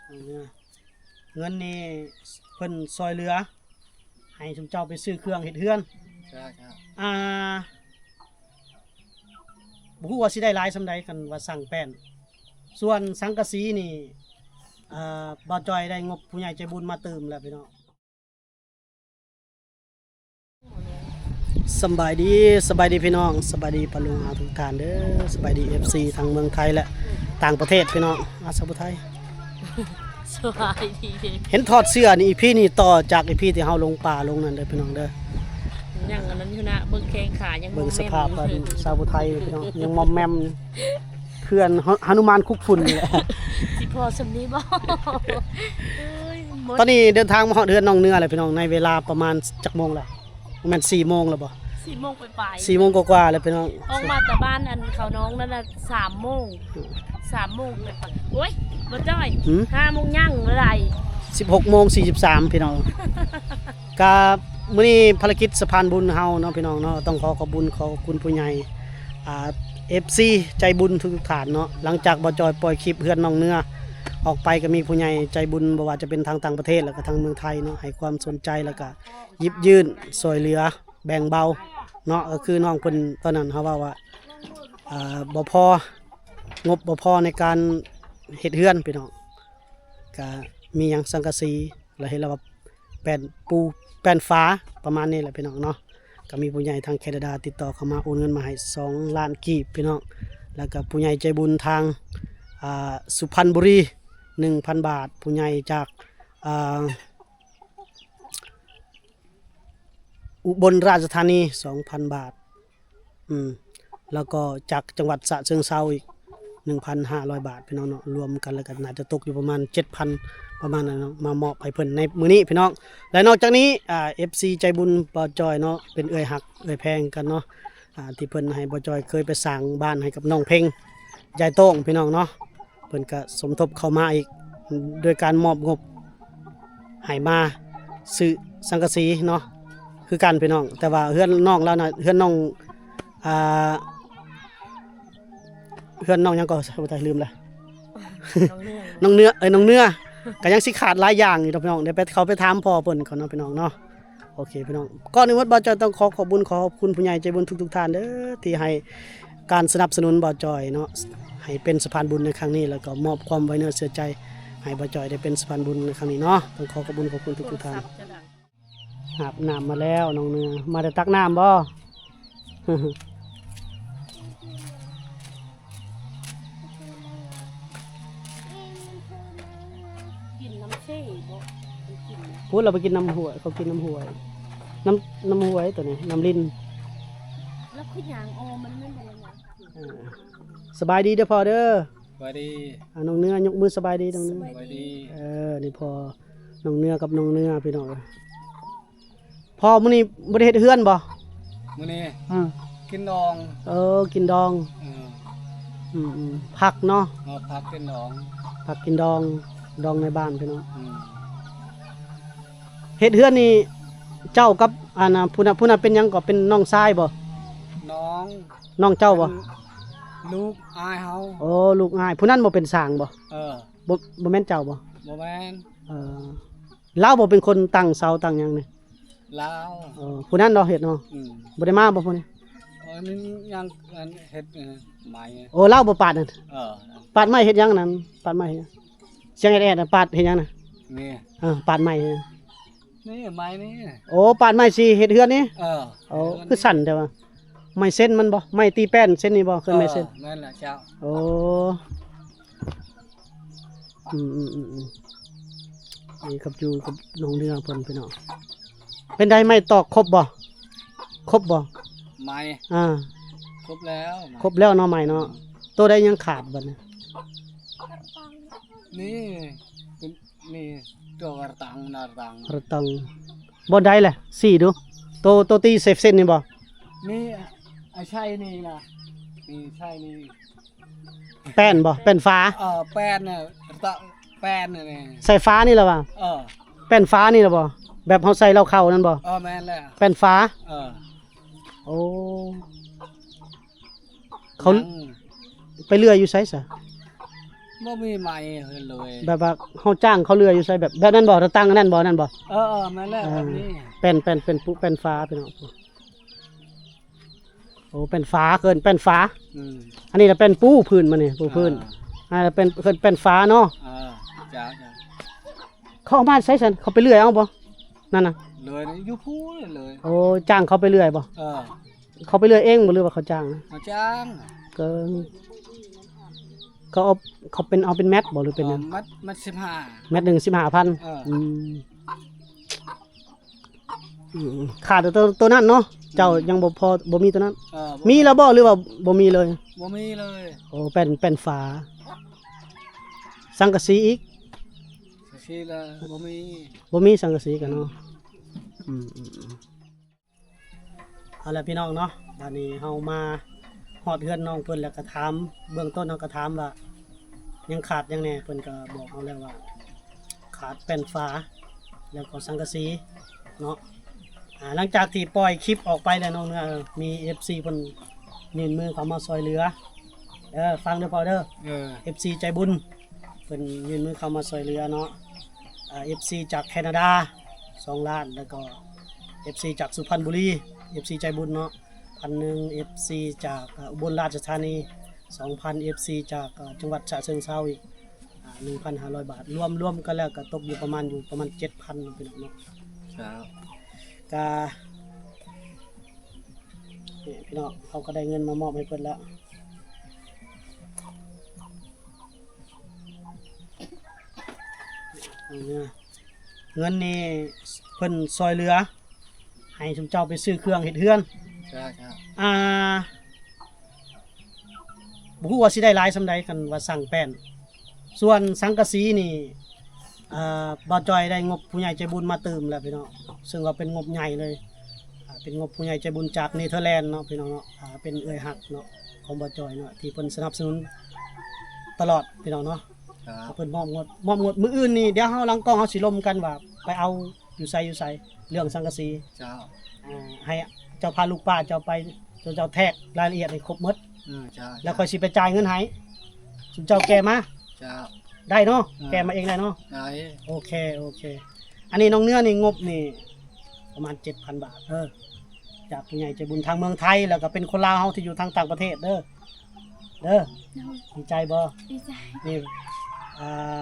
ເງິນນີ້ເພິ່ນຊ່ອຍເຫຼືອໃຫ້ຊຸມເຈົ້າໄປຊື້ເຄື່ອງເຮັດເຮືອນ. ເຈົ້າ ເຈົ້າ. ອ່າ ບໍ່ຮູ້ວ່າຊິໄດ້ຫຼາຍສ່ຳໃດ ຄັນວ່າສ້າງແປ້ນ. ສ່ວນສັງກະສີນີ້ ອ່າ ບ່າວຈ່ອຍໄດ້ງົບຜູ້ໃຫຍ່ໃຈບຸນມາຕື່ມແລ້ວພີ່ນ້ອງ. ສຳບາຍດີ ສະບາຍດີພີ່ນ້ອງ ສະບາຍດີປ້າລຸງອາທຸກທ່ານເດີ ສະບາຍດີເອັຟຊີທັງເມືອງໄທ ແລະ ຕ່າງປະເທດພີ່ນ້ອງ. ອາ ສາວຜູ້ໄທ ສະບາຍດີ. ເຫັນຖອດເສື້ອນີ້ ອີພີນີ້ຕໍ່ຈາກອີພີທີ່ເຮົາລົງປ່າລົງນັ້ນເດີພີ່ນ້ອງເດີ. ຍັງອັນນັ້ນຢູ່ນະ ເບິ່ງແຂ້ງຂາຍັງ ເບິ່ງສະພາບ ມອມແມມຢູ່ ອັນສາວຜູ້ໄທພີ່ນ້ອງ ຍັງມອມແມມ ເພື່ອນຫະ ຫະນຸມານຄຸກຝຸ່ນນີ້ແຫຼະ. ຊິພໍສ່ຳນີ້ບໍ່? ເອີຍ ຕອນນີ້ເດີນທາງມາຮອດເຮືອນນ້ອງເນື້ອແລ້ວພີ່ນ້ອງ ໃນເວລາປະມານຈັກໂມງແລ້ວ? ປະມານສີ່ໂມງແລ້ວບໍ່? ສີ່ໂມງປາຍໆ ສີ່ໂມງກວ່າໆແລ້ວພີ່ນ້ອງ. ອອກມາແຕ່ບ້ານອັນເຂົານ້ອງນັ້ນນະ ສາມໂມງ ສາມໂມງໄປປະ ໂອ້ຍ ບໍ່ຈ້ອຍ ຫືມ? ຫ້າໂມງຍັງເລີຍ ສິບຫົກໂມງສີ່ສິບສາມພີ່ນ້ອງ. ກະມື້ນີ້ພາລະກິດສະພານບຸນເຮົາເນາະພີ່ນ້ອງເນາະ ຕ້ອງຂໍຂອບບຸນຂອບຄຸນຜູ້ໃຫຍ່ ອ່າ ເອັຟຊີໃຈບຸນທຸກໆທ່ານເນາະ. ຫຼັງຈາກບ່າວຈ່ອຍປ່ອຍຄລິບເຮືອນນ້ອງເນື້ອອອກໄປ ກະມີຜູ້ໃຫຍ່ໃຈບຸນ ບໍ່ວ່າຈະເປັນທາງຕ່າງປະເທດ ແລ້ວກະທາງເມືອງໄທເນາະ ໃຫ້ຄວາມສົນໃຈ ແລ້ວກະ ຢິບຍື່ນຊ່ວຍເຫຼືອແບ່ງເບົາເນາະ. ກະຄືນ້ອງເພິ່ນຕອນນັ້ນເຮົາເວົ້າວ່າ ອ່າ ບໍ່ພໍ ງົບບໍ່ພໍໃນການເຮັດເຮືອນພີ່ນ້ອງ ກະມີຫຍັງສັງກະສີ ແລ້ວເຮັດແລ້ວວ່າແປ້ນປູ ແປ້ນຝາ ປະມານນີ້ແຫຼະພີ່ນ້ອງເນາະ. ກະມີຜູ້ໃຫຍ່ທາງແຄນາດາຕິດຕໍ່ເຂົ້າມາ ໂອນເງິນມາໃຫ້ສອງລ້ານກີບພີ່ນ້ອງ ແລ້ວກະຜູ້ໃຫຍ່ໃຈບຸນທາງ ອ່າ ສຸພັນບຸຣີ ໜຶ່ງພັນບາດ ຜູ້ໃຫຍ່ຈາກ ອ່າ ອຸບົນລາຊະທານີ ສອງພັນບາດ ອືມ ແລ້ວກໍຈາກຈັງຫວັດສະເຊີງເຊົາອີກ ໜຶ່ງພັນຫ້າຮ້ອຍບາດ ພີ່ນ້ອງເນາະ. ລວມກັນແລ້ວກໍໜ້າຈະຕົກຢູ່ປະມານເຈັດພັນ ປະມານນັ້ນເນາະ ມາມອບໃຫ້ເພິ່ນໃນມື້ນີ້ພີ່ນ້ອງ. ແລະ ນອກຈາກນີ້ ອ່າ ເອັຟຊີໃຈບຸນບ່າວຈ່ອຍເນາະ ເປັນເອື້ອຍຮັກເອື້ອຍແພງກັນເນາະ ອ່າ ທີ່ເພິ່ນໃຫ້ບ່າວຈ່ອຍເຄີຍໄປສ້າງບ້ານໃຫ້ກັບນ້ອງເພັງ ຍາຍໂຕ້ງ ພີ່ນ້ອງເນາະ. ເພິ່ນກະສົມທົບເຂົ້າມາອີກ ໂດຍການມອບງົບໃຫ້ມາຊື້ສັງກະສີເນາະ ຄືກັນພີ່ນ້ອງ. ແຕ່ວ່າເຮືອນນ້ອງລາວນະ ເຮືອນນ້ອງ ອ່າ ເຮືອນນ້ອງຫຍັງກໍ ບໍ່ໄດ້ ລືມລະ ນ້ອງເນື້ອ ນ້ອງເນື້ອ ເອີ ນ້ອງເນື້ອ ກະຍັງຊິຂາດຫຼາຍຢ່າງຢູ່ດອກພີ່ນ້ອງ. ດຽວໄປ ເຂົ້າໄປຖາມພໍ່ເພິ່ນກ່ອນເນາະພີ່ນ້ອງເນາະ. ໂອເຄພີ່ນ້ອງ ກ່ອນອື່ນໝົດ ບ່າວຈອຍຕ້ອງຂໍຂອບບຸນຂອບຄຸນຜູ້ໃຫຍ່ໃຈບຸນທຸກໆທ່ານເດີ ທີ່ໃຫ້ການສະໜັບສະໜູນບ່າວຈອຍເນາະ ໃຫ້ເປັນສະພານບຸນໃນຄັ້ງນີ້ ແລ້ວກໍມອບຄວາມໄວ້ເນື້ອເຊື່ອໃຈໃຫ້ບ່າວຈອຍໄດ້ເປັນສະພານບຸນໃນຄັ້ງນີ້ເນາະ. ຕ້ອງຂໍຂອບບຸນຂອບຄຸນທຸກໆທ່ານ. ອາບນ້ຳມາແລ້ວນ້ອງເນືອ ມາແຕ່ຕັກນ້ຳບໍ່? ກິນນ້ຳເຊບໍ່? ມັນກິນນະ ພຸ້ນລະໄປກິນນ້ຳຫ້ວຍ ເຂົາກິນນ້ຳຫ້ວຍ ນ້ຳ ນ້ຳຫ້ວຍໂຕນີ້ ນ້ຳລິນ ແລ້ວຄືຫຍັງ? ອໍ ມັນ ມັນບໍ່ແມ່ນຫຍັງ ເອີ ສະບາຍດີເດີພໍ່ເດີ ສະບາຍດີ ອ່າ ນ້ອງເນືອ ຍົກມືສະບາຍດີນ້ອງເນືອ ສະບາຍດີ ເອີ ນີ້ພໍ່ນ້ອງເນືອກັບນ້ອງເນືອ ພີ່ນ້ອງເອີຍ. ພໍ່ມື້ນີ້ບໍ່ໄດ້ເຮັດເຮືອນບໍ່? ມື້ນີ້ ອືມ ກິນດອງ ເອີ ກິນດອງ ເອີ ອືມໆ ຜັກເນາະ ເອີ ຜັກກິນດອງ ຜັກກິນດອງ ດອງໃນບ້ານພີ່ນ້ອງ ອືມ ເຮັດເຮືອນນີ້ເຈົ້າກັບ ອັນ ຜູ້ນັ້ນ ຜູ້ນັ້ນເປັນຫຍັງກໍ ເປັນນ້ອງຊາຍບໍ່? ນ້ອງ ນ້ອງເຈົ້າບໍ່? ເປັນລູກອ້າຍເຮົາ ໂອ້ ລູກອ້າຍ ຜູ້ນັ້ນບໍ່ເປັນຊ່າງບໍ່? ເອີ ບໍ່ ບໍ່ແມ່ນເຈົ້າບໍ່? ບໍ່ແມ່ນ ເອີ ລາວບໍ່ເປັນຄົນຕັ້ງເສົາຕັ້ງຫຍັງນີ້? ລາວ ເອີ ຜູ້ນັ້ນເນາະເຮັດເນາະ ອືມ ບໍ່ໄດ້ມາບໍ່ຜູ້ນີ້? ເອີ ຍັງ ຍັງເຮັດ ເອີ ໄມ້ ໂອ້ ລາວບໍ່ປາດນັ້ນ ເອີ ປາດໄມ້ເຮັດຫຍັງນັ້ນ? ປາດໄມ້ເຮັດຫຍັງ? ສຽງແອດໆນະ ປາດເຮັດຫຍັງນະ? ນີ້ ເອີ ປາດໄມ້ເຮັດຫຍັງ? ນີ້ໄມ້ນີ້ ໂອ້ ປາດໄມ້ຊິເຮັດເຮືອນນີ້ ເອີ ໂອ້ ເຮືອນນີ້ ຄືສັ້ນແທ້ວະ ໄມ້ເຊັນມັນບໍ່? ໄມ້ຕີແປ້ນເຊັນນີ້ບໍ່? ເອີ ເຄີຍໄມ້ເຊັນ ແມ່ນແຫຼະເຈົ້າ ໂອ້ ອືມໆໆໆ ນີ້ກັບຢູ່ກັບນ້ອງເນືອເພິ່ນພີ່ນ້ອງ ເປັນໃດໄມ້ຕອກຄົບບໍ່? ຄົບບໍ່? ໄມ້ ອ່າ ຄົບແລ້ວ ຄົບແລ້ວເນາະໄມ້ເນາະ ໂຕໃດຍັງຂາດບັດນີ້? ນີ້ ນີ້ຕົວກະຕັງນະ ກະຕັງ ກະຕັງ ບ່ອນໃດແຫຼະ? ຊີ້ດູ ໂຕ ໂຕຕີເຊັນນີ້ບໍ່? ນີ້ ອາ ໃຊ້ນີ້ນະ ນີ້ໃຊ້ນີ້ ແປ້ນບໍ່? ແປ້ນຝາ ເອີ ແປ້ນນະ ຕະ ແປ້ນນະນີ້ ໃສ່ຝານີ້ລະວ່າ ເອີ ແປ້ນຝານີ້ລະບໍ່? ແບບເຮົາໃສ່ເຫຼົ້າເຂົ້ານັ້ນບໍ່? ເອີ ແມ່ນແຫຼະ ແປ້ນຝາ ເອີ ໂອ້ ເຂົາ ຍັງ ໄປເລື່ອຍຢູ່ໃສຊະ? ບໍ່ມີໄມ້ເລີຍ. ແບບວ່າເຮົາຈ້າງເຂົາເລື່ອຍຢູ່ໃສ ແບບ ແບບນັ້ນບໍ່? ລະຕັ້ງອັນນັ້ນບໍ່? ນັ້ນບໍ່? ເອີໆ ແມ່ນແລ້ວ ເອີ ແບບນີ້. ແປ້ນ ແປ້ນ ແປ້ນປູ ແປ້ນຝາ ພີ່ນ້ອງ. ໂອ້ ແປ້ນຝາ ເອີ້ນແປ້ນຝາ. ອືມ ອັນນີ້ລະແປ້ນປູພື້ນ ມານີ້ປູພື້ນ. ເອີ ອັນນັ້ນລະແປ້ນ ເອີ້ນແປ້ນຝາເນາະ. ເອີ ຈ້າໆ. ເຂົາເອົາມາໃສຊັ້ນ? ເຂົາໄປເລື່ອຍເອົາບໍ່? ນັ້ນນະ ເລີຍຢູ່ພູ້ນເລີຍ. ໂອ້ ຈ້າງເຂົາໄປເລື່ອຍບໍ່? ເອີ ເຂົາໄປເລື່ອຍເອງບໍ່ ຫຼືວ່າເຂົາຈ້າງ? ເຂົາຈ້າງ. ເຂົາ ເຂົາເອົາ ເຂົາເປັນ ເອົາເປັນແມັດບໍ່ ຫຼືເປັນຫຍັງ? ເອີ ແມັດ ແມັດສິບຫ້າ. ແມັດໜຶ່ງສິບຫ້າພັນ. ເອີ ອືມ ອືມ ຂາດແຕ່ໂຕ ໂຕນັ້ນເນາະ. ເຈົ້າ ອືມ ຍັງບໍ່ພໍ ບໍ່ມີໂຕນັ້ນ. ເອີ ບໍ່ ມີແລ້ວບໍ່ ຫຼືວ່າບໍ່ມີເລີຍ? ບໍ່ມີເລີຍ. ໂອ້ ແປ້ນ ແປ້ນຝາ. ສັງກະສີອີກ? ສັງກະສີລະບໍ່ມີ. ບໍ່ມີສັງກະສີກັນເນາະ. ອືມ ອືມ ອືມ. ເອົາລະພີ່ນ້ອງເນາະ ບາດນີ້ເຮົາມາຮອດເຮືອນນ້ອງເພິ່ນ ແລ້ວກະຖາມ ເບື້ອງຕົ້ນເຮົາກະຖາມວ່າຍັງຂາດຫຍັງແດ່ ເພິ່ນກະບອກເຮົາແລ້ວວ່າຂາດແປ້ນຝາ ແລ້ວກໍສັງກະສີເນາະ. ອາ ຫຼັງຈາກທີ່ປ່ອຍຄລິບອອກໄປແລ້ວ ນ້ອງເນືອ ມີເອັຟຊີເພິ່ນຍື່ນມືເຂົ້າມາຊ່ວຍເຫຼືອ. ເອີ ຟັງເດີພໍ່ເດີ ເອີ ເອັຟຊີໃຈບຸນ ເພິ່ນຍື່ນມືເຂົ້າມາຊ່ວຍເຫຼືອເນາະ. ອາ ເອັຟຊີຈາກແຄນາດາສອງລ້ານ ແລ້ວກໍເອັຟຊີຈາກສຸພັນບູລີ ເອັຟຊີໃຈບຸນເນາະ ພັນໜຶ່ງ. ເອັຟຊີຈາກ ອາ ອຸບົນລາຊະທານີ ສອງພັນ. ເອັຟຊີຈາກ ອາ ຈັງຫວັດສະເຊີງເຊົາອີກ ອາ ໜຶ່ງພັນຫ້າຮ້ອຍບາດ. ລວມ ລວມກັນແລ້ວກໍຕົກຢູ່ປະມານ ຢູ່ປະມານເຈັດພັນເນາະ ພີ່ນ້ອງເນາະ. ເຈົ້າ. ກະ ນີ້ພີ່ນ້ອງ ເຮົາກໍໄດ້ເງິນມາມອບໃຫ້ເພິ່ນແລ້ວ. ເງິນນີ້ເພິ່ນຊ່ວຍເຫຼືອໃຫ້ຊຸມເຈົ້າໄປຊື້ເຄື່ອງເຮັດເຮືອນ. ເຈົ້າ ເຈົ້າ. ອ່າ ບໍ່ຮູ້ວ່າຊິໄດ້ຫຼາຍສ່ຳໃດ ຄັນວ່າສ້າງແປ້ນ. ສ່ວນສັງກະສີນີ້ ອ່າ ບ່າວຈ່ອຍໄດ້ງົບຜູ້ໃຫຍ່ໃຈບຸນມາຕື່ມແລ້ວພີ່ນ້ອງ ເຊິ່ງວ່າເປັນງົບໃຫຍ່ເລີຍ ອ່າ ເປັນງົບຜູ້ໃຫຍ່ໃຈບຸນຈາກເນເທີແລນເນາະ ພີ່ນ້ອງເນາະ. ອ່າ ເປັນເອື້ອຍຮັກເນາະ ຂອງບ່າວຈ່ອຍເນາະ ທີ່ເພິ່ນສະໜັບສະໜູນຕະຫຼອດ ພີ່ນ້ອງເນາະ. ເພິ່ນມອບງົບ ມອບງົບ. ມື້ອື່ນນີ້ ດຽວເຮົາຫຼັງກ້ອງເຮົາຊິລົມກັນວ່າໄປເອົາຢູ່ໃສ ຢູ່ໃສ ເລື່ອງສັງກະສີ. ເຈົ້າ. ອ່າ ໃຫ້ເຈົ້າພາລູກປ້າເຈົ້າໄປ ເຈົ້າແທກລາຍລະອຽດໃຫ້ຄົບໝົດ. ເອີ ເຈົ້າ. ແລ້ວຂ້ອຍຊິໄປຈ່າຍເງິນໃຫ້ ຊຸມເຈົ້າແກ່ມາ. ເຈົ້າ. ໄດ້ເນາະ? ເອີ ແກ່ມາເອງໄດ້ເນາະ? ໄດ້. ໂອເຄ ໂອເຄ. ອັນນີ້ນ້ອງເນືອນີ້ ງົບນີ້ປະມານເຈັດພັນບາດເດີ ຈາກຜູ້ໃຫຍ່ໃຈບຸນທາງເມືອງໄທ ແລ້ວກໍເປັນຄົນລາວເຮົາທີ່ຢູ່ທາງຕ່າງປະເທດເດີ ເດີ. ໂດຍ. ດີໃຈບໍ່? ດີໃຈ. ນີ້ ອ່າ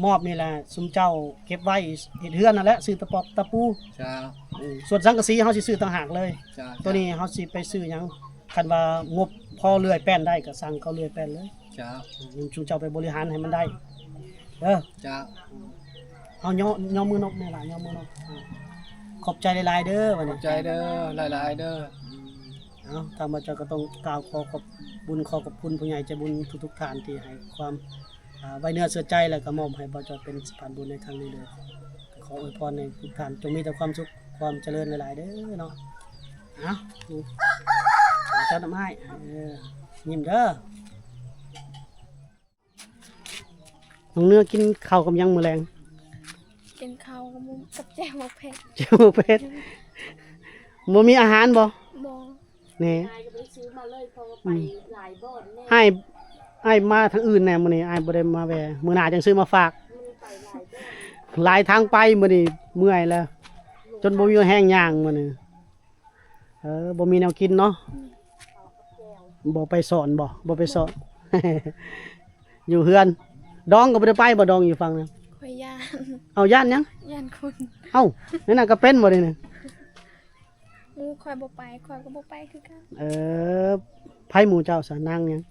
ມອບນີ້ແຫຼະ ຊຸມເຈົ້າເກັບໄວ້ເຮັດເຮືອນຫັ້ນແຫຼະ ຊື້ຕະປອກຕະປູ. ເຈົ້າ. ອືມ ສ່ວນສັງກະສີເຮົາຊິຊື້ຕ່າງຫາກເລີຍ. ເຈົ້າ. ໂຕນີ້ເຮົາຊິໄປຊື້ຫຍັງ? ຄັນວ່າງົບພໍເລື່ອຍແປ້ນໄດ້ ກໍສັ່ງເຂົາເລື່ອຍແປ້ນເລີຍ. ເຈົ້າ. ອືມ ຊຸມເຈົ້າໄປບໍລິຫານໃຫ້ມັນໄດ້ເດີ. ເຈົ້າ. ເອົາ ຍໍ ຍໍມືນົບແດ່ລະ ຍໍມືນົບ. ອືມ ຂອບໃຈຫຼາຍໆເດີ ບັດນີ້. ຂອບໃຈເດີ ຫຼາຍໆເດີ. ອືມ ເອົາ ທາງບ່າວຈອຍກໍຕ້ອງກ່າວຂໍຂອບບຸນ ຂໍຂອບຄຸນຜູ້ໃຫຍ່ໃຈບຸນທຸກໆທ່ານທີ່ໃຫ້ຄວາມ ອ່າ ໄວ້ເນື້ອເຊື່ອໃຈ ແລ້ວກໍມອບໃຫ້ບ່າວຈອຍເປັນສະພານບຸນໃນຄັ້ງນີ້ເດີ. ກໍຂໍອວຍພອນໃຫ້ທຸກທ່ານຈົ່ງມີແຕ່ຄວາມສຸກຄວາມຈະເລີນຫຼາຍໆເດີເນາະ. ເອົາ ເຈົ້ານ້ຳອ້າຍ ເອີ ຍິ້ມເດີ. ນ້ອງເນືອກິນເຂົ້າກັບຫຍັງມື້ແລງ? ກິນເຂົ້າກັບໝູ ກັບແຈ່ວໝາກເຜັດ. ແຈ່ວໝາກເຜັດ. ບໍ່ມີອາຫານບໍ່? ບໍ່. ແນ່ ອ້າຍກໍບໍ່ໄດ້ຊື້ມາເລີຍ ເພາະວ່າໄປ ອືມ ຫຼາຍບ່ອນແນ່. ອ້າຍ ອ້າຍມາທາງອື່ນແນ່ມື້ນີ້ ອ້າຍບໍ່ໄດ້ມາແວ່ ມື້ໜ້າຈັ່ງຊື້ມາຝາກ. ມັນໄປຫຼາຍບ່ອນ ຫຼາຍທາງໄປ ມື້ນີ້ເມື່ອຍແລ້ວ ຈົນບໍ່ມີແຮງຍ່າງມື້ນີ້. ເອີ ບໍ່ມີແນວກິນເນາະ. ອືມ ບໍ່ໄປສອນບໍ່? ບໍ່ໄປສອນ ຢູ່ເຮືອນ. ດອງກໍບໍ່ໄດ້ໄປບໍ່? ດອງຢູ່ຝັ່ງນັ້ນ. ຂ້ອຍຢ້ານ. ເອົາ ຢ້ານຫຍັງ? ຢ້ານຄົນ. ເອົ້າ ໃນນັ້ນກໍເປັນບໍ່ນີ້? ໝູ່ຂ້ອຍບໍ່ໄປ ຂ້ອຍກໍບໍ່ໄປຄືກັນ. ເອີ ໃຜໝູ່ເຈົ້າຊະ? ນາງຫຍັງ?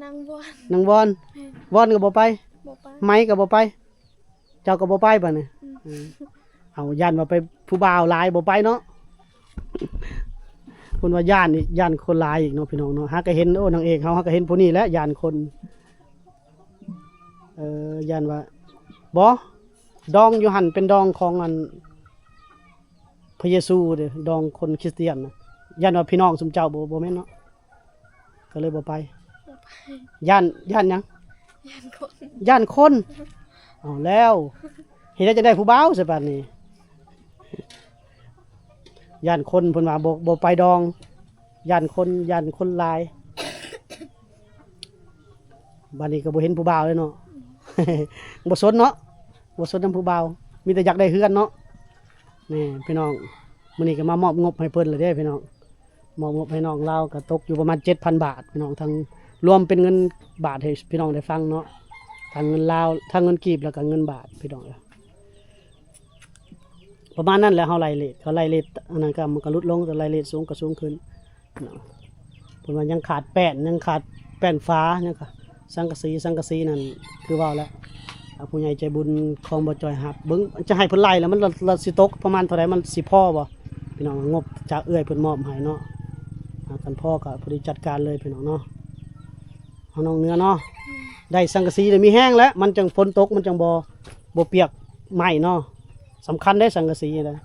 ນາງວອນ. ນາງວອນ. ແມ່ນ. ວອນກໍບໍ່ໄປ? ບໍ່ໄປ. ໄມກໍບໍ່ໄປ? ເຈົ້າກໍບໍ່ໄປບາດນີ້? ອືມ ອືມ ເອົາ ຢ້ານວ່າໄປຜູ້ບ່າວຫຼາຍບໍ່ໄປເນາະ. ເພິ່ນວ່າຢ້ານອີກ ຢ້ານຄົນຫຼາຍອີກເນາະ ພີ່ນ້ອງເນາະ. ຫາກະເຫັນ ໂອ້ ນາງເອກເຮົາ ຫາກະເຫັນຜູ້ນີ້ແຫຼະ ຢ້ານຄົນ. ເອີ ຢ້ານວ່າ ບໍ່ ດອງຢູ່ຫັ້ນເປັນດອງຂອງອັນ ພະເຢຊູເດ້ ດອງຄົນຄຣິສຕຽນນະ. ຢ້ານວ່າພີ່ນ້ອງຊຸມເຈົ້າບໍ່ ບໍ່ແມ່ນເນາະ ກໍເລີຍບໍ່ໄປ. ບໍ່ໄປ. ຢ້ານ ຢ້ານຫຍັງ? ຢ້ານຄົນ. ຢ້ານຄົນ. ເອົາແລ້ວ ເຮັດໄດ້ຈັ່ງໃດຜູ້ບ່າວຊະບາດນີ້? ຢ້ານຄົນ ເພິ່ນວ່າບໍ່ ບໍ່ໄປດອງ ຢ້ານຄົນ ຢ້ານຄົນຫຼາຍ. ບາດນີ້ກໍບໍ່ເຫັນຜູ້ບ່າວເລີຍເນາະ ບໍ່ສົນເນາະ ບໍ່ສົນນຳຜູ້ບ່າວ ມີແຕ່ຢາກໄດ້ເຮືອນເນາະ. ນີ້ພີ່ນ້ອງ ມື້ນີ້ກໍມາມອບງົບໃຫ້ເພິ່ນແລ້ວເດ້ພີ່ນ້ອງ ມອບງົບໃຫ້ນ້ອງລາວກໍຕົກຢູ່ປະມານເຈັດພັນບາດພີ່ນ້ອງ ທັງລວມເປັນເງິນບາດໃຫ້ພີ່ນ້ອງໄດ້ຟັງເນາະ ທັງເງິນລາວ ທັງເງິນກີບ ແລ້ວກໍເງິນບາດພີ່ນ້ອງ. ປະມານນັ້ນແຫຼະ ເຮົາໄລ່ເຣດ ເຂົາໄລ່ເຣດອັນນັ້ນກໍ ມັນກໍຫຼຸດລົງ ແຕ່ໄລ່ເຣດສູງກໍສູງຂຶ້ນເນາະ. ເພິ່ນວ່າຍັງຂາດແປ້ນ ຍັງຂາດແປ້ນຝາ ຍັງຂາດສັງກະສີ ສັງກະສີນັ້ນຄືເວົ້າແຫຼະ ອາ ຜູ້ໃຫຍ່ໃຈບຸນຂອງບໍ່ຈ່ອຍຮັບເບິ່ງ ຈະໃຫ້ເພິ່ນໄລ່ແລ້ວ ມັນລະ ລະຊິຕົກປະມານເທົ່າໃດ ມັນຊິພໍບໍ່ພີ່ນ້ອງ. ງົບຈາກເອື້ອຍເພິ່ນມອບໃຫ້ເນາະ ອາ ຄັນພໍກໍພໍດີຈັດການເລີຍພີ່ນ້ອງເນາະ. ເຮົານ້ອງເໜືອເນາະ ໄດ້ສັງກະສີແລ້ວມີແຮງແລ້ວ ມັນຈັ່ງຝົນຕົກ ມັນຈັ່ງບໍ່ ບໍ່ປຽກໄມ້ເນາະ. ສຳຄັນເດ້ສັງກະສີນະ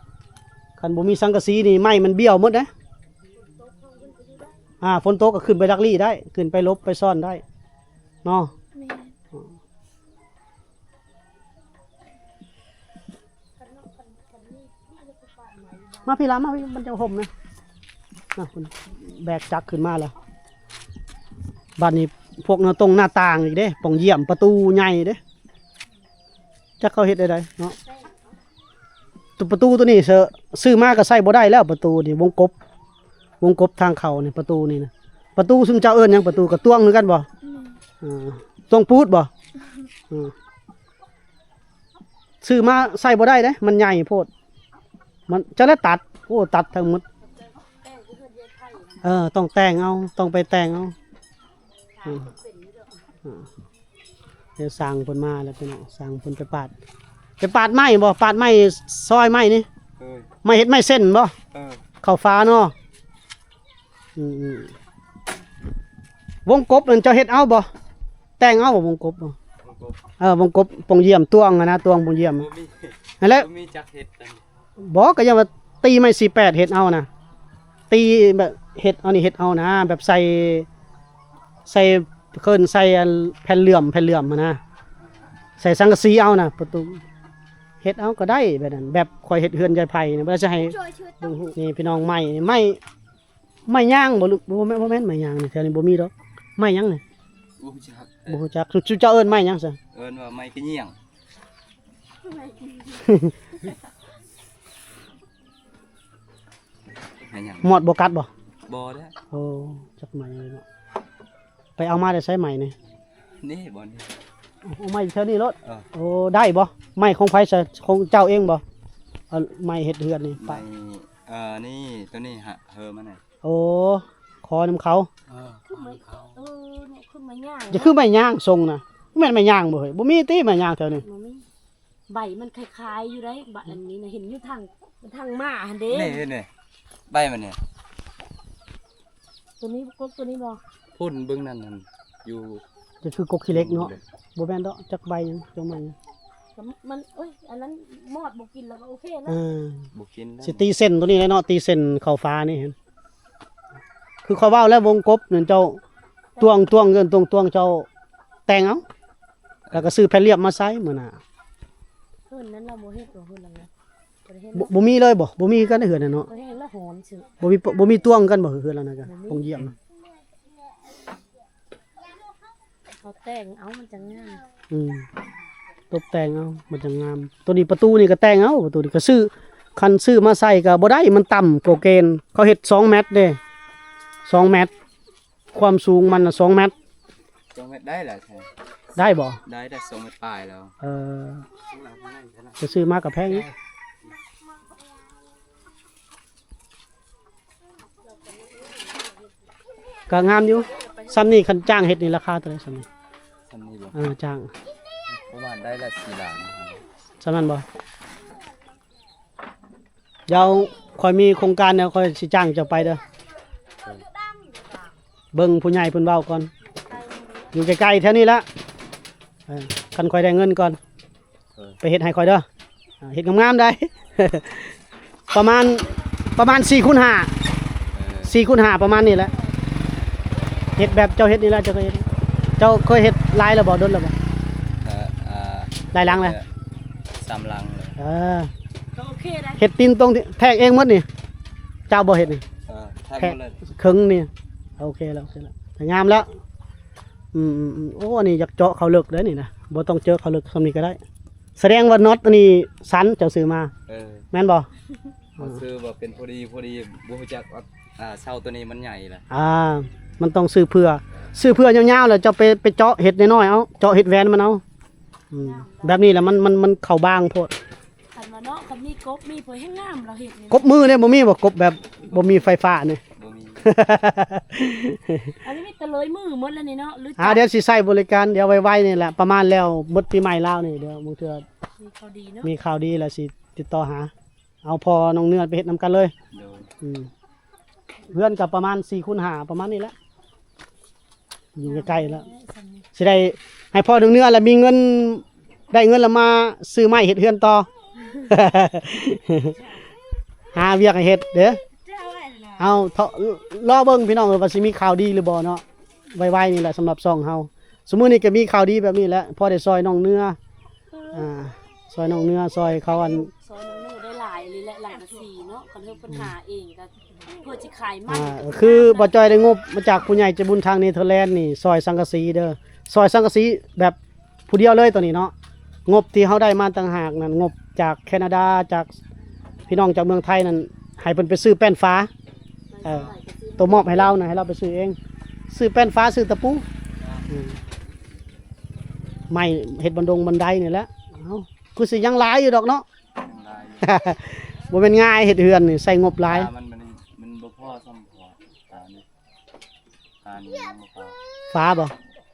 ຄັນບໍ່ມີສັງກະສີນີ້ໄມ້ມັນບ້ຽວໝົດເດ້. ອາ ຝົນຕົກກໍຂຶ້ນໄປດັກລີ້ໄດ້ ຂຶ້ນໄປຫຼົບໄປຊ້ອນໄດ້ເນາະ. ແມ່ນ ມາພີ້ລະ ມາພີ້ ມັນຈັ່ງຮົ່ມນະ ນະ ເພິ່ນແບກຈັກຂຶ້ນມາແລ້ວ. ບາດນີ້ພວກໜ້າຕົງໜ້າຕ່າງອີກເດ້ ປ່ອງຢ້ຽມ ປະຕູໃຫຍ່ເດ້ ຈັກເຂົາເຮັດແນວໃດເນາະ. ປະຕູໂຕນີ້ເຊີ ຊື້ມາກໍໃຊ້ບໍ່ໄດ້ແລ້ວ ປະຕູນີ້ ວົງກົບ ວົງກົບທາງເຂົ້ານີ້ ປະຕູນີ້ນະ. ປະຕູຊຸມເຈົ້າເອີ້ນຫຍັງ ປະຕູກະຕວງຄືກັນບໍ່? ເອີ ຕວງປູດບໍ່? ເອີ ຊື້ມາໃຊ້ບໍ່ໄດ້ເດ້ ມັນໃຫຍ່ໂພດ ມັນຈະໄດ້ຕັດ ໂອ້ ຕັດທັງໝົດ. ເອີ ຕ້ອງແຕ່ງເອົາ ຕ້ອງໄປແຕ່ງເອົາ. ເອີ ເອີ ດຽວຊ່າງເພິ່ນມາແລ້ວພີ່ນ້ອງ ຊ່າງເພິ່ນໄປປາດ ໄປປາດໄມ້ບໍ່? ປາດໄມ້ ຊອຍໄມ້ນີ້ ເອີ ໄມ້ເຮັດໄມ້ເສັ້ນບໍ່? ເອີ ເຂົ້າຝາເນາະ. ອືມໆ ວົງກົບນັ້ນເຈົ້າເຮັດເອົາບໍ່? ແຕ່ງເອົາບໍ່ວົງກົບ? ວົງກົບ ເອີ ວົງກົບປ່ອງຢ້ຽມ ຕວງຫັ້ນນະ ຕວງປ່ອງຢ້ຽມ ບໍ່ມີ ນັ້ນແຫຼະ ບໍ່ມີຈັກເຮັດກັນ. ບໍ່ ກໍຍັງວ່າຕີໄມ້ສີ່ແປດເຮັດເອົານະ ຕີແບບເຮັດເອົານີ້ ເຮັດເອົານະ ແບບໃສ່ ໃສ່ ເອີ້ນໃສ່ອັນແຜ່ນເຫຼື້ອມ ແຜ່ນເຫຼື້ອມຫັ້ນນະ ໃສ່ສັງກະສີເອົານະ ປະຕູ ເຮັດເອົາກໍໄດ້ແບບນັ້ນ ແບບຂ້ອຍເຮັດເຮືອນຢາຍໄຜ່ນີ້ ບໍ່ໄດ້ໃຫ້ເບິ່ງຮູບ. ນີ້ພີ່ນ້ອງ ໄມ້ ໄມ້ ໄມ້ຍາງບໍ່? ບໍ່ແມ່ນ ບໍ່ແມ່ນໄມ້ຍາງນີ້ ແຖວນີ້ບໍ່ມີດອກ. ໄມ້ຫຍັງນີ້? ບໍ່ຮູ້ຈັກ ບໍ່ຮູ້ຈັກ. ຊຸມເຈົ້າເອີ້ນໄມ້ຫຍັງຊະ? ເອີ້ນວ່າໄມ້ກະຍ່ຽງ. ໄມ້ຫຍັງ? ມອດບໍ່ກັດບໍ່? ບໍ່ເດ້. ໂອ້ ຈັກໄມ້ເລີຍເນາະ. ໄປເອົາມາແຕ່ໃສໄມ້ນີ້? ນີ້ບ່ອນນີ້. ເອົາໄມ້ແຖວນີ້ໂລດ. ເອີ ໂອ້ ໄດ້ບໍ່? ໄມ້ຂອງໃຜຊະ? ຂອງເຈົ້າເອງບໍ່? ເອົາໄມ້ເຮັດເຮືອນນີ້ ໄມ້ ປະ ເອີ ນີ້ ໂຕນີ້ຫະ ເຮີມານະ. ໂອ້ ຂໍນຳເຂົາ. ເອີ ຂໍນຳເຂົາ. ເອີ ນີ້ຄືໄມ້ຍາງ ຈະຄືໄມ້ຍາງຊົງນະ. ແມ່ນໄມ້ຍາງບໍ່ເຮີ້ຍ? ບໍ່ມີຕິໄມ້ຍາງແຖວນີ້? ບໍ່ມີ. ໃບມັນຄ້າຍໆຢູ່ໃດ໋ ບະ ອັນນີ້ນະ ເຫັນຢູ່ທາງ ທາງມາຫັ້ນເດ້. ນີ້ ນີ້ ໃບມັນນີ້. ໂຕນີ້ ກົກໂຕນີ້ບໍ່? ພຸ້ນເບິ່ງນັ້ນ ນັ້ນ ຢູ່ ຈະຄືກົກຂີ້ເຫຼັກເນາະ. ບໍ່ແມ່ນດອກ ຈັກໃບຫຍັງ ຈັກໄມ້ຫຍັງ. ກໍມັນ ໂອ້ຍ ອັນນັ້ນມອດບໍ່ກິນແລ້ວກໍໂອເຄແລ້ວ. ເອີ ບໍ່ກິນແລ້ວ. ຊິຕີເສັ້ນໂຕນີ້ແຫຼະເນາະ ຕີເສັ້ນເຂົ້າຝານີ້. ຄືຂ້ອຍເວົ້າແລ້ວ ວົງກົບນັ້ນເຈົ້າ ຕວງ ຕວງ ເອີ້ນຕວງ ຕວງ ເຈົ້າແຕ່ງເອົາ ແລ້ວກໍຊື້ແຜ່ນລຽບມາໃສ່ມື້ໜ້າ. ເຮືອນນັ້ນລາວບໍ່ເຮັດບໍ່? ເຮືອນຫຼັງນັ້ນບໍ່ໄດ້ເຮັດ. ບໍ່ ບໍ່ມີເລີຍບໍ່? ບໍ່ມີຄືກັນເຮືອນນັ້ນເນາະ. ບໍ່ເຮັດແລ້ວຮ້ອນຊື່. ບໍ່ມີ ບໍ່ມີຕວງກັນບໍ່? ເຮືອນຫຼັງນັ້ນກໍ ບໍ່ມີ ໂຮງຢ້ຽມ. ເຮົາແຕ່ງເອົາມັນຈັ່ງງາມ. ອືມ ຕົບແຕ່ງເອົາມັນຈັ່ງງາມ. ໂຕນີ້ປະຕູນີ້ກໍແຕ່ງເອົາ ປະຕູນີ້ກໍຊື້ ຄັນຊື້ມາໃສ່ກໍບໍ່ໄດ້ ມັນຕ່ຳກວ່າເກນ. ເຂົາເຮັດສອງແມັດເດ້ ສອງແມັດ ຄວາມສູງມັນນະສອງແມັດ. ສອງແມັດໄດ້ລະ ໄດ້ບໍ່? ໄດ້ ໄດ້ສອງແມັດປາຍແລ້ວ. ເອີ ໄປຊື້ມາກໍແພງຢູ່. ກໍງາມຢູ່. ສ່ຳນີ້ຄັນຈ້າງເຮັດນີ້ລາຄາເທົ່າໃດສ່ຳນີ້? ສ່ຳນີ້ບໍ່? ເອີ ຈ້າງ ປະມານໄດ້ລະສີ່ລ້ານ. ສ່ຳນັ້ນບໍ່? ດຽວຂ້ອຍມີໂຄງການແລ້ວ ຂ້ອຍຊິຈ້າງເຈົ້າໄປເດີ. ເອີ ເບິ່ງຜູ້ໃຫຍ່ເພິ່ນເວົ້າກ່ອນ. ຢູ່ໃກ້ໆແຖວນີ້ລະ. ເອີ ຄັນຂ້ອຍໄດ້ເງິນກ່ອນ. ເອີ ໄປເຮັດໃຫ້ຂ້ອຍເດີ. ເຮັດງາມໆໄດ໋. ປະມານ ປະມານສີ່ຄູນຫ້າ ເອີ ສີ່ຄູນຫ້າ ປະມານນີ້ແຫຼະ. ເຮັດແບບເຈົ້າເຮັດນີ້ແຫຼະ ເຈົ້າເຄີຍເຮັດ ເຈົ້າເຄີຍເຮັດຫຼາຍແລ້ວບໍ່? ດົນແລ້ວບໍ່? ເອີ ເອີ ຫຼາຍຫຼັງແລ້ວ? ເອີ ສາມຫຼັງແລ້ວ. ເອີ ກໍໂອເຄໄດ໋. ເຮັດຕີນຕົງແທກເອງໝົດນີ້ ເຈົ້າບໍ່ເຮັດນີ້? ເອີ ແທກໝົດເລີຍ ເຄິ່ງນີ້. ໂອເຄແລ້ວ ໂອເຄແລ້ວ ງາມແລ້ວ. ອືມໆໆ ໂອ້ ອັນນີ້ຢາກເຈາະເຂົ້າເລິກເດ້ນີ້ນະ ບໍ່ຕ້ອງເຈາະເຂົ້າເລິກສ່ຳນີ້ກໍໄດ້. ສະແດງວ່ານັອດອັນນີ້ສັນ ເຈົ້າຊື້ມາ ເອີ ແມ່ນບໍ່? ເຮົາຊື້ວ່າເປັນພໍດີ ພໍດີ ບໍ່ຮູ້ຈັກວ່າ ອ່າ ເສົາຕົວນີ້ມັນໃຫຍ່ລະ ອ່າ ມັນຕ້ອງຊື້ເພື່ອ ຊື້ເພື່ອຍາວໆ ແລ້ວເຈົ້າໄປ ໄປເຈາະເຮັດນ້ອຍໆ ເອົາ ເຈາະເຮັດແຫວນມັນເອົາ. ອືມ ແບບນີ້ລະ ມັນ ມັນ ມັນເຂົ້າບາງໂພດ. ຄັນວ່າເນາະ ຄັນມີກົບ ມີເພື່ອແຮງງາມ ລາວເຮັດນີ້ ກົບມືເດ້ ບໍ່ມີບໍ່? ກົບແບບບໍ່ມີໄຟຟ້ານີ້ ບໍ່ມີ ອັນນີ້ມີແຕ່ເລີຍມືໝົດແລ້ວນີ້ເນາະ ຫຼື ອ່າ ຈັກ ດຽວຊິໃຊ້ບໍລິການ ດຽວໄວໆນີ້ແຫຼະ ປະມານແລ້ວໝົດປີໃໝ່ລາວນີ້ ດຽວບາງເທື່ອມີຂ່າວດີເນາະ ມີຂ່າວດີແລ້ວຊິຕິດຕໍ່ຫາ ເອົາພໍ່ນ້ອງເນື້ອໄປເຮັດນຳກັນເລີຍ ໂດຍ ອືມ ເຮືອນກໍປະມານສີ່ຄູນຫ້າ ປະມານນີ້ແຫຼະ ຢູ່ໃກ້ໆແລ້ວ ຊິໄດ້ໃຫ້ພໍ່ນ້ອງເນື້ອ ແລ້ວມີເງິນ ໄດ້ເງິນແລ້ວມາຊື້ໄມ້ເຮັດເຮືອນຕໍ່ ຫາວຽກໃຫ້ເຮັດເດີ້. ເອົາ ລໍເບິ່ງພີ່ນ້ອງເອີຍ ວ່າຊິມີຂ່າວດີຫຼືບໍ່ເນາະ ໄວໆນີ້ແຫຼະສຳລັບຊ່ອງເຮົາ. ຊຸມື້ນີ້ກໍມີຂ່າວດີແບບນີ້ແຫຼະ ພໍໄດ້ຊ່ອຍນ້ອງເນື້ອ ອ່າ ຊ່ອຍນ້ອງເນື້ອ ຊ່ອຍເຂົາອັນ ຊ່ອຍນ້ອງເນື້ອໄດ້ຫຼາຍອີ່ຫຼີແຫຼະ ຫຼັງກະສີ່ເນາະ ຄັນເພິ່ນຫາເອງກໍ ເພື່ອຊິຂາຍມັນ ອ່າ ຄືບໍ່ຈ່ອຍໄດ້ງົບມາຈາກຜູ້ໃຫຍ່ໃຈບຸນທາງເນເທີແລນນີ້ ຊ່ອຍສັງກະສີເດີ້ ຊ່ອຍສັງກະສີແບບຜູ້ດຽວເລີຍໂຕນີ້ເນາະ. ງົບທີ່ເຮົາໄດ້ມາຕ່າງຫາກນັ້ນ ງົບຈາກແຄນາດາ ຈາກພີ່ນ້ອງຈາກເມືອງໄທນັ້ນ ໃຫ້ເພິ່ນໄປຊື້ແປ້ນຝາ ເອີ ໂຕມອບໃຫ້ລາວນະ ໃຫ້ລາວໄປຊື້ເອງ ຊື້ແປ້ນຝາ ຊື້ຕະປູ ອືມ ໄມ້ເຮັດບັນດົງບັນໄດນີ້ແຫຼະ. ເອົ້າ ຄືຊິຍັງຫຼາຍຢູ່ດອກເນາະ ຍັງຫຼາຍຢູ່ ບໍ່ແມ່ນງ່າຍເຮັດເຮືອນນີ້ ໃຊ້ງົບຫຼາຍ ມັນ ມັນ ມັນບໍ່ພໍສ່ຳ ພໍຕານີ້ ຕານີ້ຍັງບໍ່ພໍ ຝາບໍ່?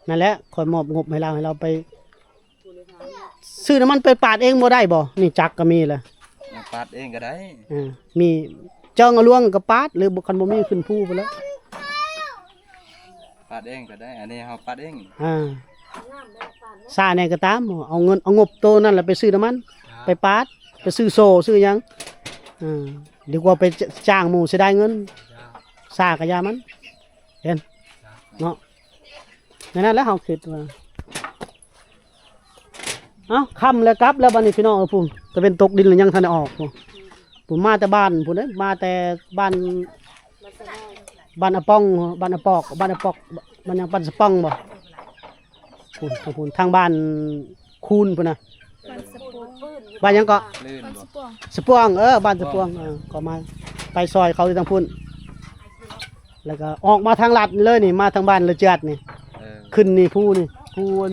ນັ້ນແຫຼະ ຂ້ອຍມອບງົບໃຫ້ລາວ ໃຫ້ລາວໄປຊື້ນ້ຳມັນໄປປາດເອງບໍ່ໄດ້ບໍ່? ນີ້ຈັກກໍມີແຫຼະ ປາດເອງກໍໄດ້ ເອີ ມີເຈິງເອົາລວງກໍປາດ ຫຼືບໍ່ ຄັນບໍ່ມີຂຶ້ນພູພຸ້ນແຫຼະ ປາດເອງກໍໄດ້ ອັນນີ້ເຮົາປາດເອງ ອ່າ ຊ້າແດ່ກໍຕາມ ເອົາເງິນ ເອົາງົບໂຕນັ້ນແຫຼະໄປຊື້ນ້ຳມັນ ໄປປາດ ໄປຊື້ໂສ້ ຊື້ຫຍັງ ເອີ ດີກວ່າໄປ ຈ- ຈ້າງໝູ່ເສຍດາຍເງິນ ຊ້າກໍຢ່າມັນ ເຫັນເນາະ ແນວນັ້ນແຫຼະເຮົາຄິດວ່າ. ເອົ້າ ຄ່ຳແລ້ວ ກັບແລ້ວບັດນີ້ພີ່ນ້ອງເອີຍ ພຸ້ນ ຕາເວັນຕົກດິນແລ້ວຍັງທັນໄດ້ອອກພຸ້ນ ພຸ້ນ ມາແຕ່ບ້ານພຸ້ນເດ້ ມາແຕ່ບ້ານ ບ້ານອາປອງ ບ້ານອາປອກ ບ້ານອາປອກ ບ້ານຫຍັງ ບ້ານສະປອງບໍ່? ພຸ້ນ ພຸ້ນ ທາງບ້ານຄູນພຸ້ນນະ ບ້ານສະປອງ ບ້ານຫຍັງເກາະ? ລື່ນບໍ່? ສະປອງ ເອີ ບ້ານສະປອງ ເອີ ກໍມາ ໄປຊ່ອຍເຂົາຢູ່ທາງພຸ້ນ ແລ້ວກໍອອກມາທາງລັດເລີຍນີ້ ມາທາງບ້ານລະຈາດນີ້ ເອີ ຂຶ້ນນີ້ພູນີ້ ພູອັນ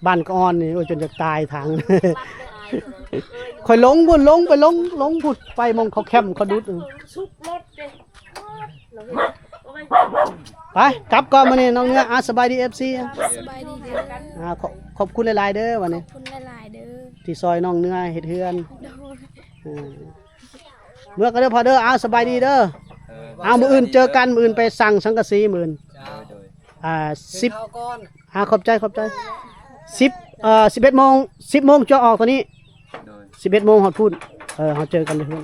ບ້ານກະອ່ອນນີ້ ໂອ້ຍ ຈົນຢາກຕາຍທາງ ຂ້ອຍຫຼົງພຸ້ນ ຫຼົງໄປ ຫຼົງ ຫຼົງພຸ້ນ ໄປໝ່ອງເຂົາແຄມເຂົາດຸດ ສຸບລົດເດ້ ໄປ ກັບກ່ອນມື້ນີ້ນ້ອງເນື້ອ ອາ ສະບາຍດີ ເອັຟຊີ ສະບາຍດີເດີ ອາ ຂອບ ຂອບຄຸນຫຼາຍໆເດີ ວັນນີ້ ຂອບຄຸນຫຼາຍໆເດີ ທີ່ຊ່ອຍນ້ອງເນື້ອເຮັດເຮືອນ ໂດຍ ເອີ ເມືອກ່ອນເດີພໍ່ເດີ ອາ ສະບາຍດີເດີ ເອີ ອາ ມື້ອື່ນເຈີກັນ ມື້ອື່ນໄປສັ່ງສັງກະສີມື້ອື່ນ ໂດຍ ໂດຍ ອາ ສິບ ເອົາກ່ອນ ອາ ຂອບໃຈ ຂອບໃຈ ສິບ ເອີ ສິບເອັດໂມງ ສິບໂມງຈະອອກຕົວນີ້ ໂດຍ ສິບເອັດໂມງຮອດພຸ້ນ ເອີ ເຮົາເຈີກັນຢູ່ພຸ້ນ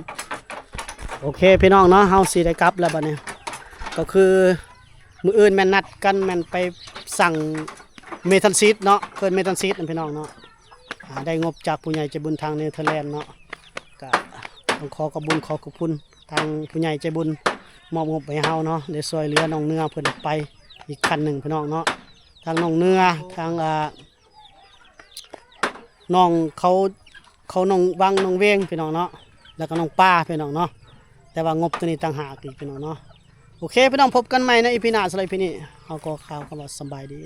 ໂອເຄ ພີ່ນ້ອງເນາະ ເຮົາຊິໄດ້ກັບແລ້ວບັດນີ້ ກໍຄືມື້ອື່ນແມ່ນນັດກັນ ແມ່ນໄປສັ່ງເມທັນຊີດເນາະ ເຄື່ອນເມທັນຊີດນະ ພີ່ນ້ອງເນາະ ອາ ໄດ້ງົບຈາກຜູ້ໃຫຍ່ໃຈບຸນທາງເນເທີແລນເນາະ ກະຕ້ອງຂໍຂອບບຸນ ຂໍຂອບຄຸນ ທາງຜູ້ໃຫຍ່ໃຈບຸນມອບງົບໃຫ້ເຮົາເນາະ ໄດ້ຊ່ວຍເຫຼືອນ້ອງເນື້ອເພິ່ນໄປອີກຂັ້ນໜຶ່ງ ພີ່ນ້ອງເນາະ ທາງນ້ອງເນື້ອ ທາງ ອ່າ ນ້ອງເຂົາ ເຂົານ້ອງວັງນ້ອງເວງ ພີ່ນ້ອງເນາະ ແລ້ວກໍນ້ອງປາ ພີ່ນ້ອງເນາະ ແຕ່ວ່າງົບຕົວນີ້ຕ່າງຫາກອີກ ພີ່ນ້ອງເນາະ ໂອເຄ ພີ່ນ້ອງ ພົບກັນໃໝ່ໃນອີພີໜ້າ ສຳລັບອີພີນີ້ ເຮົາກໍກ່າວຄຳວ່າສະບາຍດີ.